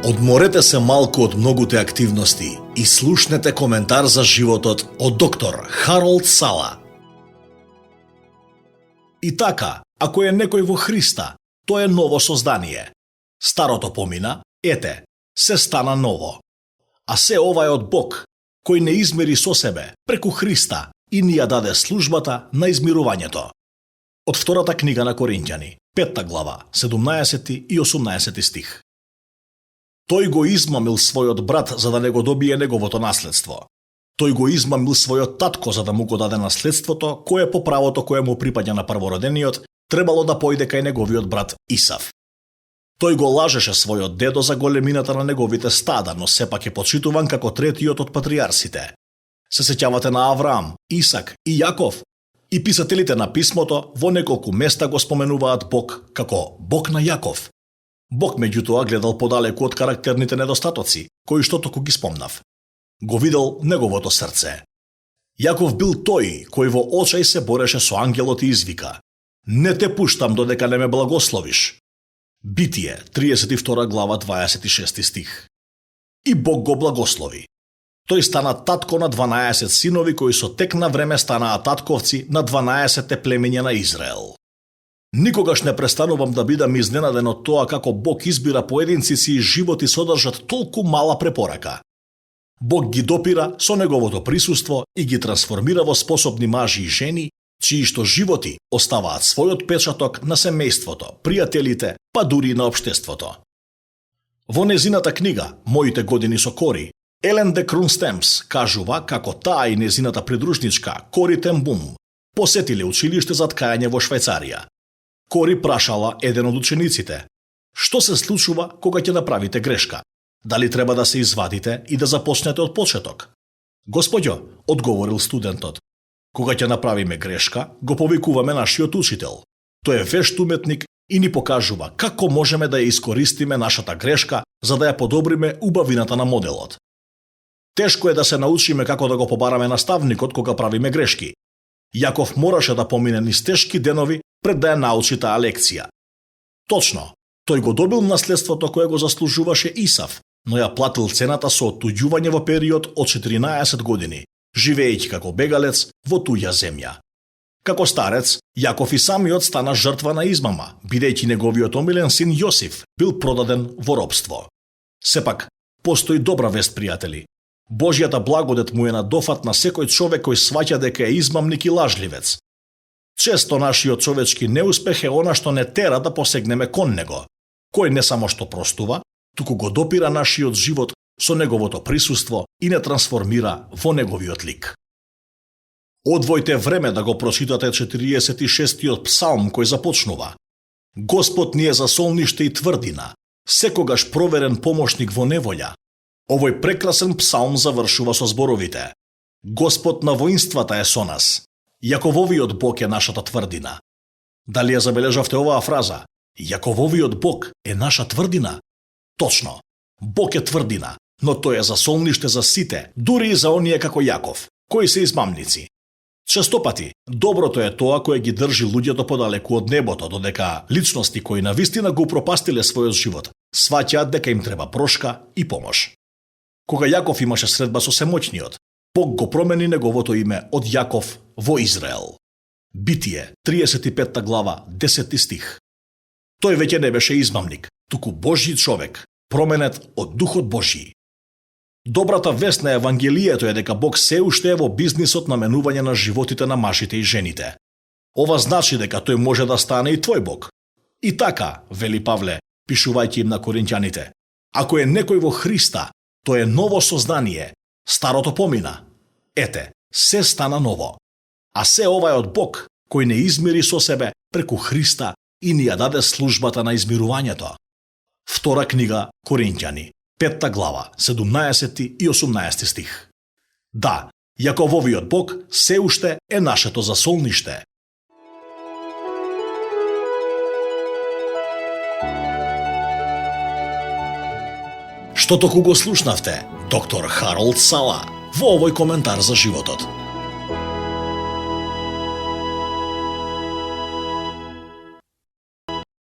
Одморете се малку од многуте активности и слушнете коментар за животот од доктор Харолд Сала. И така, ако е некој во Христа, тој е ново создание. Старото помина, ете, се стана ново. А се ова е од Бог, кој не измери со себе преку Христа и ни ја даде службата на измирувањето. Од втората книга на Коринќани, 5 глава, 17 и 18 стих. Тој го измамил својот брат за да не го добие неговото наследство. Тој го измамил својот татко за да му го даде наследството, кое по правото кое му припаѓа на првородениот, требало да појде кај неговиот брат Исав. Тој го лажеше својот дедо за големината на неговите стада, но сепак е почитуван како третиот од патриарсите. Се сеќавате на Авраам, Исак и Јаков? И писателите на писмото во неколку места го споменуваат Бог како Бог на Јаков. Бог меѓутоа гледал подалеку од карактерните недостатоци, кои што току ги спомнав. Го видел неговото срце. Јаков бил тој кој во очај се бореше со ангелот и извика: "Не те пуштам додека не ме благословиш." Битие, 32 глава, 26 стих. И Бог го благослови. Тој стана татко на 12 синови кои со тек на време станаа татковци на 12 племиња на Израел. Никогаш не престанувам да бидам изненаден од тоа како Бог избира поединци чии животи содржат толку мала препорака. Бог ги допира со неговото присуство и ги трансформира во способни мажи и жени, чии што животи оставаат својот печаток на семејството, пријателите, па дури на општеството. Во незината книга "Моите години со Кори", Елен де Крунстемс кажува како таа и незината придружничка Кори Тен Бум посетиле училиште за ткање во Швајцарија. Кори прашала еден од учениците: "Што се случува кога ќе направите грешка? Дали треба да се извадите и да започнете од почеток?" "Господјо," одговорил студентот, "кога ќе направиме грешка, го повикуваме нашиот учител. Тој е вешт уметник и ни покажува како можеме да ја искористиме нашата грешка за да ја подобриме убавината на моделот. Тешко е да се научиме како да го побараме наставникот кога правиме грешки. Јаков мораше да помине низ тешки денови пред да ја научи таа лекција. Точно, тој го добил наследството кое го заслужуваше Исав, но ја платил цената со оттуѓување во период од 14 години, живеејќи како бегалец во туѓа земја. Како старец, Јаков и самиот стана жртва на измама, бидејќи неговиот омилен син Јосиф бил продаден во робство. Сепак, постои добра вест, пријатели. Божјата благодет му е на дофат на секој човек кој сваќа дека е измамник и лажливец. Често нашиот човечки неуспех е она што не тера да посегнеме кон него, кој не само што простува, туку го допира нашиот живот со неговото присуство и не трансформира во неговиот лик. Одвојте време да го прочитате 46-тиот псалм кој започнува: "Господ ни е засолниште и тврдина, секогаш проверен помошник во неволја." Овој прекрасен псалм завршува со зборовите: "Господ на воинствата е со нас. Јакововиот Бог е нашата тврдина." Дали ја забележавте оваа фраза? Јакововиот Бог е наша тврдина. Точно, Бог е тврдина, но тој е засолниште за сите, дури и за оние како Јаков, кои се измамници. Честопати, доброто е тоа кое ги држи луѓето подалеку од небото, додека личности кои навистина го пропастиле својот живот, сваќаат дека им треба прошка и помош. Кога Јаков имаше средба со Семоќниот, Бог го промени неговото име од Јаков во Израел. Битие, 35 глава, 10 стих. Тој веќе не беше измамник, туку Божји човек, променет од Духот Божји. Добрата вест на Евангелието е дека Бог се уште е во бизнисот на менување на животите на мажите и жените. Ова значи дека тој може да стане и твој Бог. И така, вели Павле, пишувајќи им на коринќаните: "Ако е некој во Христа, тој е ново создание, старото помина. Ете, се стана ново. А се ова е од Бог, кој не измири со себе преку Христа и ни ја даде службата на измирувањето." Втора книга Коринќани, 5 глава, 17 и 18 стих. Да, Јакововиот Бог се уште е нашето засолниште. Што току го слушнавте, доктор Харолд Сала, во овој коментар за животот.